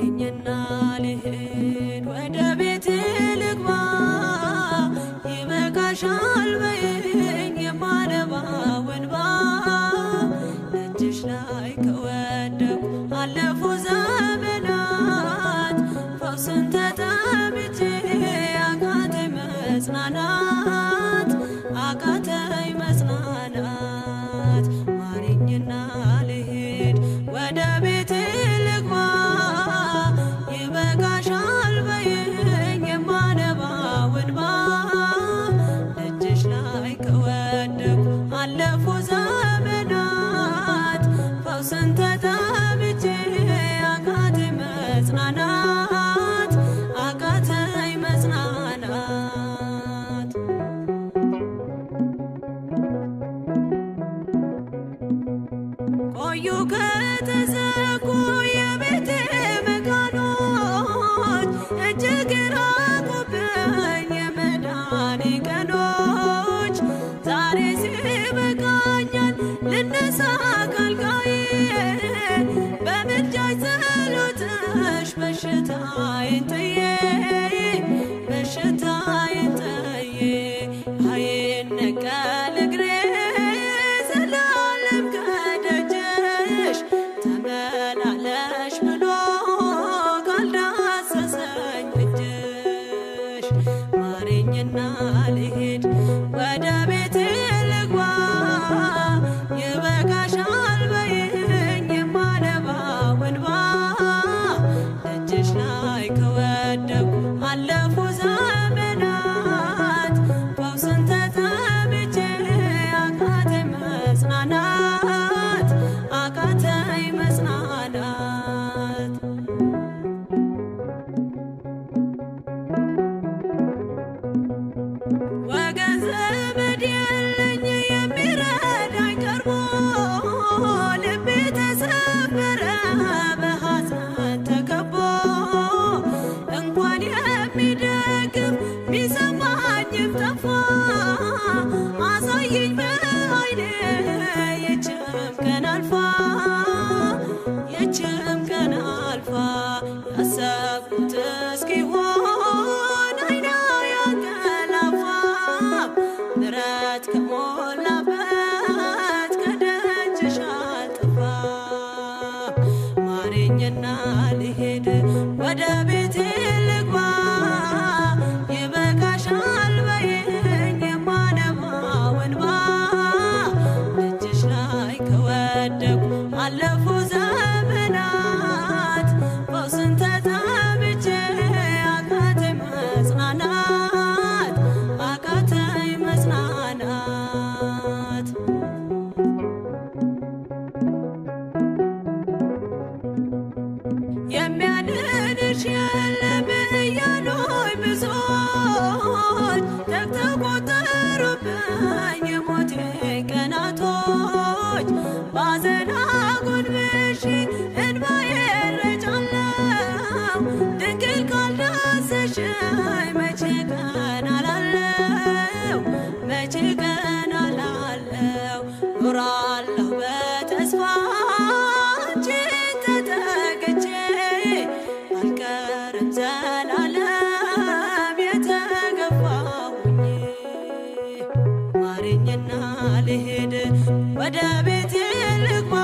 ማረኝና ልሂድ ወደ ቤቴ ልግባ፣ ይበቃሻል በይኝ የማነባው እንባ። እጅሽ ላይ ከወደኩ አለፉ ዘመናት፣ ፈውስን ተጠምቼ አቃተኝ መጽናናት፣ አቃተኝ መጽናናት። ማረኝና ልሂድ ወደ ቤቴ ልግባ፣ ይበቃሻል በይኝ የማነባው እንባ። እጅሽ ላይ ከወደኩ አለፉ ዘመናት፣ ፈውስን ተጠምቼ አቃተኝ መጽናናት፣ አቃተኝ መጽናናት። ቆዩ ከተዘጉ የቤቴ መካኖች፣ እጅግ ራቁብኝ የመዳኔ ቀኖች። ዛሬ ሲበቃኛል ልነሳ ካልጋዬ፣ በምልጃሽ ጸሎትሽ በሽታዬን ጥዬ፣ በሽታዬን ጥዬ። አይነቀል እግሬ ዘላለም ከደጅሽ፣ ተመላለሽ ብሎ ካልዳሰሰኝ እጅሽ። ማረኝና ልሂድ ወደ ቤቴ ልግባ፣ ይበቃሻል በይኝ የማነባው እንባ። እጅሽ ላይ ከወደኩ አለፉ ዘመናት፣ ፈውስን ተጠምቼ አቃተኝ መጽናናት፣ አቃተኝ መጽናናት። ወገን ዘመድ የለኝ የሚረዳኝ ቀርቦ፣ ልቤ ተሰበረ በሐዘን ተከቦ። እንኳን የሚደግፍ ቢሰማኝም ጠፋ፣ አሳየኝ በዓይኔ ይችም ቀን አልፋ፣ ይችም ቀን አልፋ። ያሰብኩት እስኪሆን አይና ያንቀላፋ፣ ምሕረት ከሞላበት ከደጅሽ አልጠፋም። ማረኝና ልሂድ ወደ ቤቴ ልግባ፣ ይበቃሻል በይኝ የማነባው እንባ። እጅሽ ላይ ከወደኩ አለፉ ዘመናት፣ ፈውስን ተጠምቼ አቃተኝ መጽናናት፣ አቃተኝ መጽናናት። የሚያድንሽ የለም እያሉኝ ብዙዎች፣ ተግተው ቆጠሩብኝ የሞቴ ቀናቶች። ባዘን አጎንብሼ እንባዬን ረጫለው፣ ድንግል ካልዳሰሽኝ መቼ ቀን አላለው፣ መቼ ቀን አላለው። ኖራለሁ በተስፋ አንቺን ተጠግቼ፣ አልቀርም ዘላለም የተገፋሁኝ። ማረኝና ልሂድ ወደ ቤቴ ልግባ፣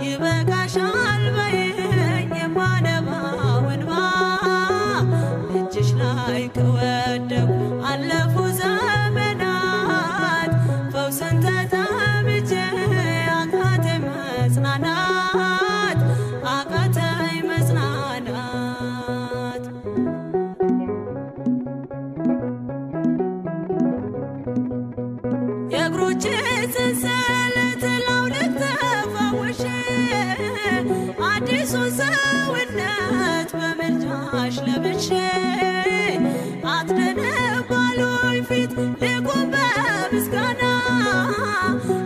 ይበቃሻል በይኝ የማነባው እንባ። እጅሽ ላይ ከወደኩ አለፉ ዘመናት፣ ፈውስን ተጠምቼ አቃተኝ መጽናናት፣ አቃተኝ መጽናናት። የእግሮቼ ሰንሰለት ላውልቅ ተፈውሼ፣ አዲሱን ሰውነት በምልጃሽ ለብሼ። አትድንም ባሉኝ ፊት ልቁም በምስጋና፣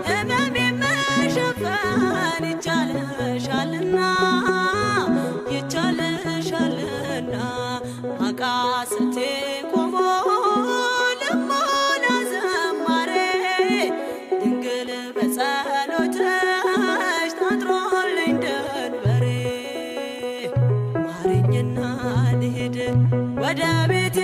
ሕመሜን መሸፈን ይቻልሻልና፣ ይቻልሻልና። አቃስቴ ቆሞ ልሞላ ዘማሬ፣ ድንግል በጸሎትሽ ታጥሮልኝ ደንበሬ። ልሂድ ወደ ቤቴ።